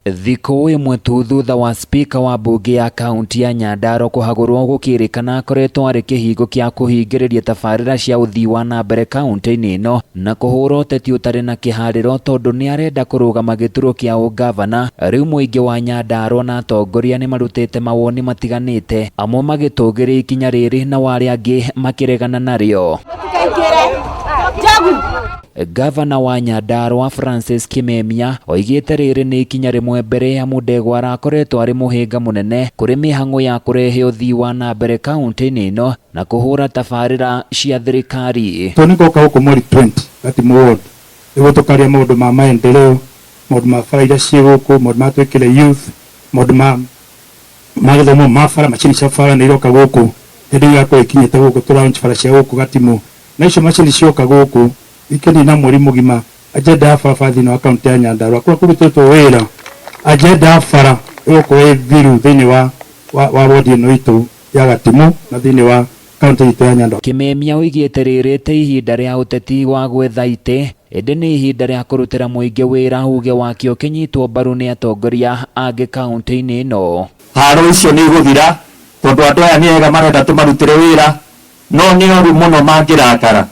Thikũ ĩmwe tu thutha wa spika wa mbunge ya kaunti ya Nyandarua kũhagũrwo gũkĩrĩkana akoretwo arĩ kĩhingo kĩa kũhingĩrĩria tabarĩra cia ũthii wa na mbere kaunti-inĩ ĩno na kũhũra ũteti ũtarĩ na kĩharĩro tondũ nĩ arenda kũrũgama gĩturwa kĩa ũngavana. Rĩu mũingĩ wa Nyandarua na atongoria nĩ marutĩte mawoni matiganĩte, amwe magĩtũgĩria ikinya rĩrĩ nao arĩa angĩ makĩregana narĩo. Gavana wa Nyandarua Francis Kimemia oigĩte rĩrĩ nĩ ikinya rĩmwe mbere amu Ndegwa arakoretwo arĩ mũhĩnga mũnene kũrĩ mĩhang'o ya kũrehe ũthii wa na mbere kaunti-inĩ ĩno na kũhũra tabarĩra cia thirikari. Tondũ nĩngoka gũkũ mweri 20 Gatimu ward nĩguo tũkaria maũndũ ma maendeleo, maũndũ ma bara iria ciĩ gũkũ, maũndũ ma twĩkĩre youth, maũndũ ma ma gĩthomo ma bara, macini cia bara nĩ iroka gũkũ, hĩndĩ ĩyo igakorwo ikinyĩte gũkũ tũ launch bara cia gũkũ Gatimu. Na icio macini cioka gũkũ ikĩnina mweri mũgima agenda ya barabara thĩinĩ wa kaunti ya Nyandarua kũrĩa kũrutĩtwo wĩra agenda ya bara ĩgũkorwo ĩ thiru thĩinĩ wa wa, wa wodi ĩno itũ ya Gatimu na thĩinĩ wa kaunti itũ ya Nyandarua. Kimemia oigĩte rĩrĩ ti ihinda rĩa ũteti wa gwetha itĩ ĩndĩ nĩ ihinda rĩa kũrutĩra mũingĩ wĩra uge wake ũkĩnyitwo mbaru nĩ atongoria angĩ kaunti-inĩ ĩno. Haro icio nĩ igũthira tondũ andũ aya nĩ ega marenda tũmarutĩre wĩra no nĩ oru mũno mangĩrakara.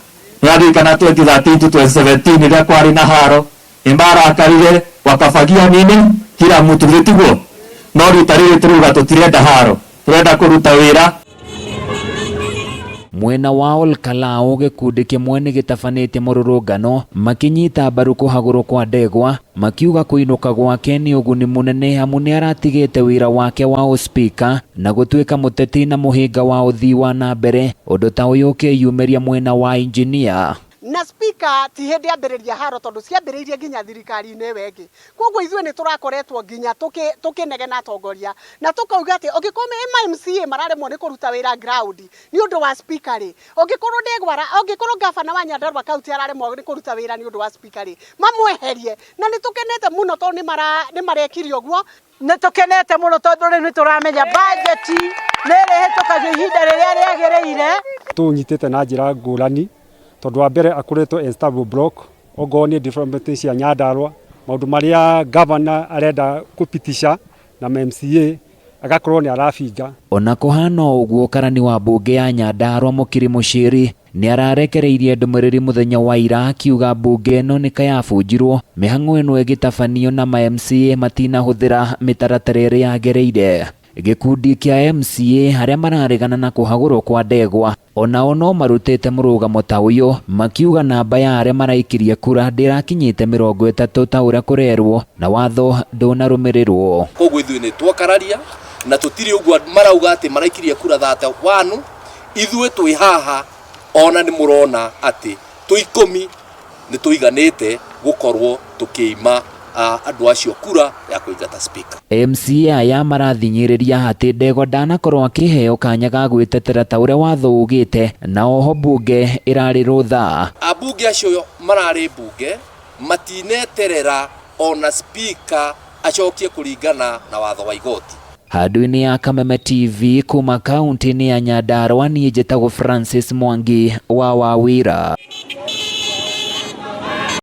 Nĩũraririkana 2013 to 2017 rĩrĩa kwarĩ na haro nĩ marakarire wakabagia nini kila mtu githĩ tiguo? No rita rĩrĩ tũrauga tũtirenda haro tũrenda kũruta wĩra. Mwena wa Olkalau gĩkundi kĩmwe nĩ gĩtabanĩtie mũrũrũngano makĩnyita mbaru kũhagũrwo kwa Ndegwa makiuga kũinũka gwake nĩ ũguni mũnene amu nĩ aratigĩte wĩra wake wa ũspika na gũtuĩka mũteti na mũhĩnga wa ũthii wa na mbere ũndũ ta ũyũ ũkĩyumĩria mwena wa injinia. Na speaker ti hĩndĩ ambĩrĩria haro tondũ ciambĩrĩirie nginya thirikari-inĩ ĩyo ĩngĩ. Koguo ithuĩ nĩ tũrakoretwo nginya tũkĩnegena atongoria na tũkauga atĩ ũngĩkorwo ma MCA mararemwo nĩ kũruta wĩra ground nĩ ũndũ wa speaker rĩ, ũngĩkorwo Ndegwa ũngĩkorwo gavana wa Nyandarua county araremwo nĩ kũruta wĩra nĩ ũndũ wa speaker rĩ, mamweherie. Na nĩ tũkenete mũno tondũ nĩ marekire ũguo. Nĩ tũkenete mũno tondũ rĩu nĩ tũramenya bajeti nĩ ĩrĩhĩtũkagio ihinda rĩrĩa rĩagĩrĩire. Tũnyitĩte na njĩra ngũrani tondũ wa mbere akoretwo e stable block ongorwo nĩ development cia Nyandarua maũndũ marĩa governor arenda kũpitisha na MCA agakorwo nĩ arabinga. Ona kũhana ũguo karani wa mbunge ya Nyandarua Mũkiri Mũciri nĩ ararekereirie ndũmĩrĩri mũthenya wa ira akiuga mbunge ĩno nĩ kayabunjirwo mĩhang'o ĩno ĩgĩtabanio na ma MCA matinahũthĩra mĩtaratara ĩrĩa yagĩrĩire. Gĩkundi kĩa MCA arĩa mararegana na kũhagũrwo kwa Ndegwa onao no marutĩte mũrũgamo ta ũyũ makiuga namba ya arĩa maraikirie kura ndĩrakinyĩte 30 ta ũrĩa kũrerwo na watho ndũnarũmĩrĩrwo. Koguo ithuĩ nĩ twakararia na tũtirĩ ũguo marauga atĩ maraikirie kura 31, ithuĩ twĩ haha ona nĩ mũrona atĩ twĩ 10 nĩ tũiganĩte gũkorwo tũkĩima andũ acio kura ya kũingata speaker. MCA aya marathinyĩrĩria atĩ Ndegwa ndanakorwo akĩheo kanya ga gwĩtetera ta ũrĩa watho ugĩte na oho mbunge ĩrarĩ rũtha. Ambunge acio mararĩ mbunge matineterera ona speaker acokie kũringana na watho wa igoti. Handũ-inĩ ya Kameme TV kuma kaunti-inĩ ya Nyandarua niĩ njĩtagwo Francis Mwangi wa Wawira.